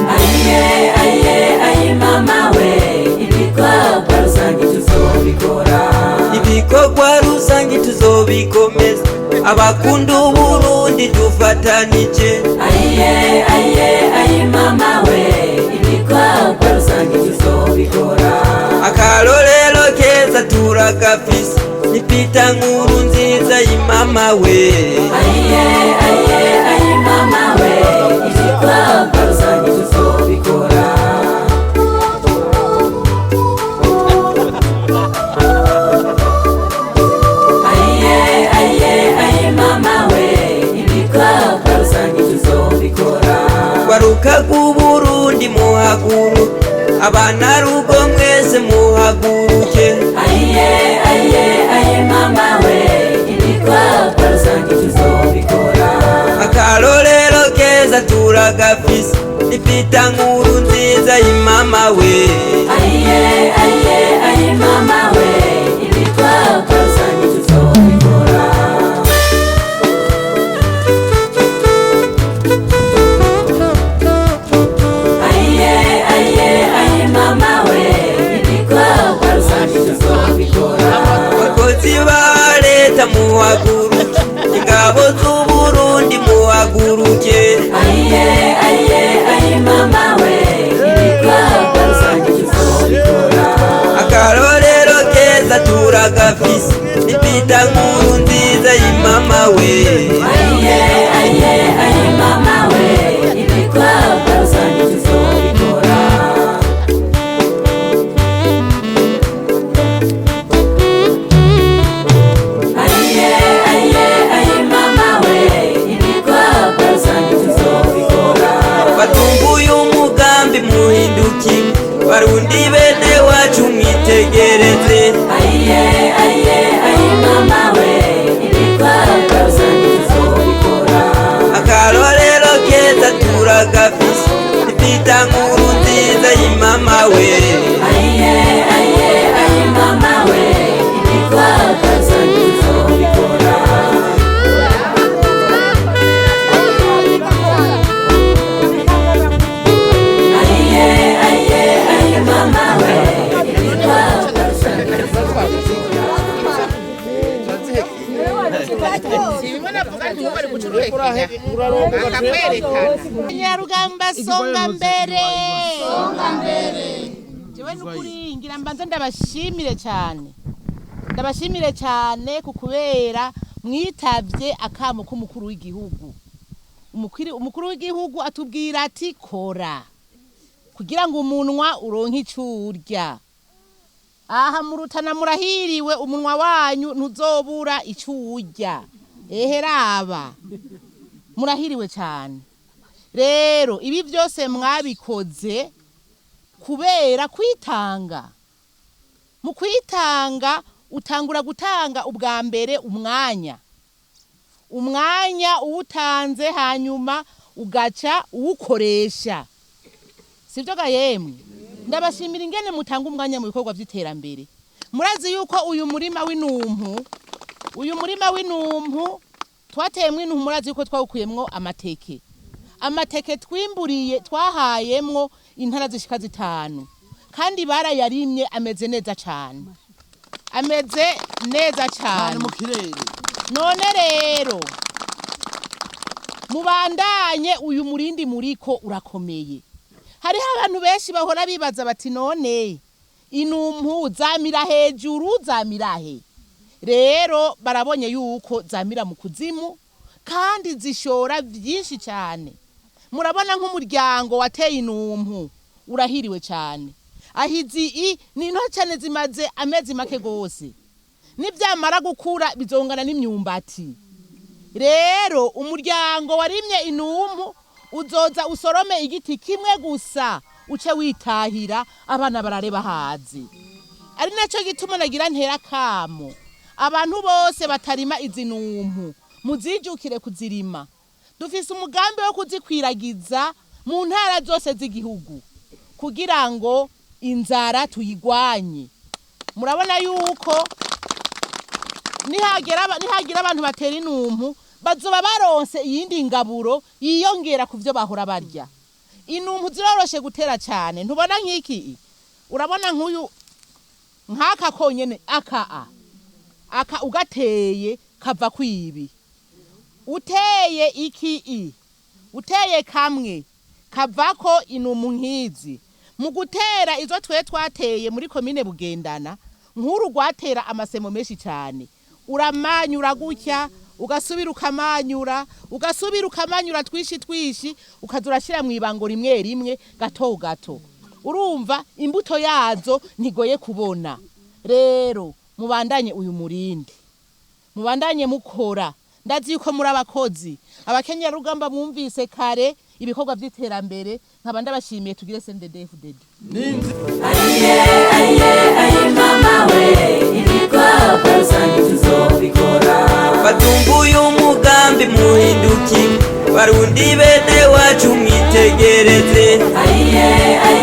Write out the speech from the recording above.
Aye, aye, aye mama we, ibikorwa rusange tuzobikora. Ibikorwa rusange tuzobikomeza, abakunda Uburundi dufatanije. Aye, aye, aye mama we, ibikorwa rusange tuzobikora. Akarorero keza turagafise, nipita nkuru nziza y'imama we. Aye, aye, aye mama we, ibikorwa rusange tuzobikora. Aye, aye, aye mama we, ibikorwa rusange tuzobikora. Gwaruka rw'Uburundi muhaguruke, abana rugo mwese muhaguruke. Aye, aye, aye mama we, ibikorwa rusange tuzobikora. Akarorero keza turagafise, nipita nkuru nziza y'imama we. Aye, aye, aye mama we, ibikorwa rusange tuzobikora. Aye, aye, aye mama we, ibikorwa rusange tuzobikora. Bakozi ba leta muhaguruke, ingabo z'Uburundi muhaguruke. Aye, aye, aye mama we, ibikorwa rusange tuzobikora. Akarorero keza turagafise, nipita nkuru nziza y'imama we. Aye, aye, aye mama we, ibikorwa rusange tuzobikora. Aye, aye, aye mama we, ibikorwa rusange tuzobikora. Batumbuye umugambi muhinduki, Barundi bene wacu mwitegereze. Aye, aye, aye mama we, ibikorwa rusange tuzobikora. Akarorero keza turagafise, nipita nkuru nziza y'imama we. Aye, aye, aye mama we, ibikorwa rusange tuzobikora. Aye, aye, aye mama we, ibikorwa rusange Nyarugamba songa mbere, jewe nukuri ngira mbanze ndabashimire cyane, ndabashimire cyane ku kubera mwitavye akamo k'umukuru w'igihugu. Umukuru w'igihugu atubwira ati kora kugira ngo umunwa uronke ico urya. Aha murutana murahiriwe, umunwa wanyu ntuzobura ico urya. Ehe raba, murahiriwe cyane. Rero ibi byose mwabikoze kubera kwitanga. Mu kwitanga utangura gutanga ubwa mbere umwanya, umwanya uwutanze hanyuma ugaca uwukoresha, sibyo ga yemwe? Ndabashimira ingene mutanga umwanya mu bikorwa by'iterambere. Murazi yuko uyu murima w'inumpu, uyu murima w'inumpu twateyemwo intumpu, murazi yuko twawukuyemwo amateke. Amateke twimburiye twahayemwo intara zishika 5, kandi barayarimye ameze neza cane, ameze neza cane. None rero mubandanye uyu murindi muriko urakomeye. Hariho abantu benshi bahora bibaza bati none inumpu zamira hejuru, zamira he? Rero barabonye yuko zamira mu kuzimu kandi zishora byinshi cyane. Murabona nk'umuryango wateye inumpu urahiriwe cyane. Ahizi i ni nto cyane, zimaze amezi make gose, nibyamara gukura bizongana n'imyumbati. Rero umuryango warimye inumpu uzoza usorome igiti kimwe gusa uce witahira, abana barareba hazi. Ari nacyo gituma nagira ntera kamo abantu bose batarima izi numpu, muzijukire kuzirima. Dufise umugambi wo kuzikwiragiza mu ntara zose z'igihugu kugira ngo inzara tuyigwanye. Murabona yuko Nihagira abantu batera inumpu, bazoba baronse iyindi ngaburo yiyongera ku byo bahora barya. Inumpu ziroroshe gutera cyane. Ntubona nk'iki? Urabona nk'uyu, nk'aka konyene, aka a aka ugateye kava kwibi. Uteye iki i uteye kamwe kavako inumu nk'izi. Mu gutera izo twe twateye muri komine Bugendana, nk'uru rwatera amasemo menshi cyane. Uramanyura gutya, ugasubira ukamanyura, ugasubira ukamanyura twishi twishi, ukaza urashyira mu ibango rimwe rimwe, gato gato. Urumva imbuto yazo ntigoye kubona. Rero mubandanye uyu murindi, mubandanye mukora. Ndazi yuko muri abakozi, abakenyerarugamba mwumvise kare ibikorwa by'iterambere. Nkaba ndabashimiye. Tugire CNDD-FDD. Aiye, aiye, aiye mama we, ibikorwa rusange tuzobikora. Batumbuye umugambi muhinduki, Barundi bene wacu, mwitegereze. Aiye, aiye.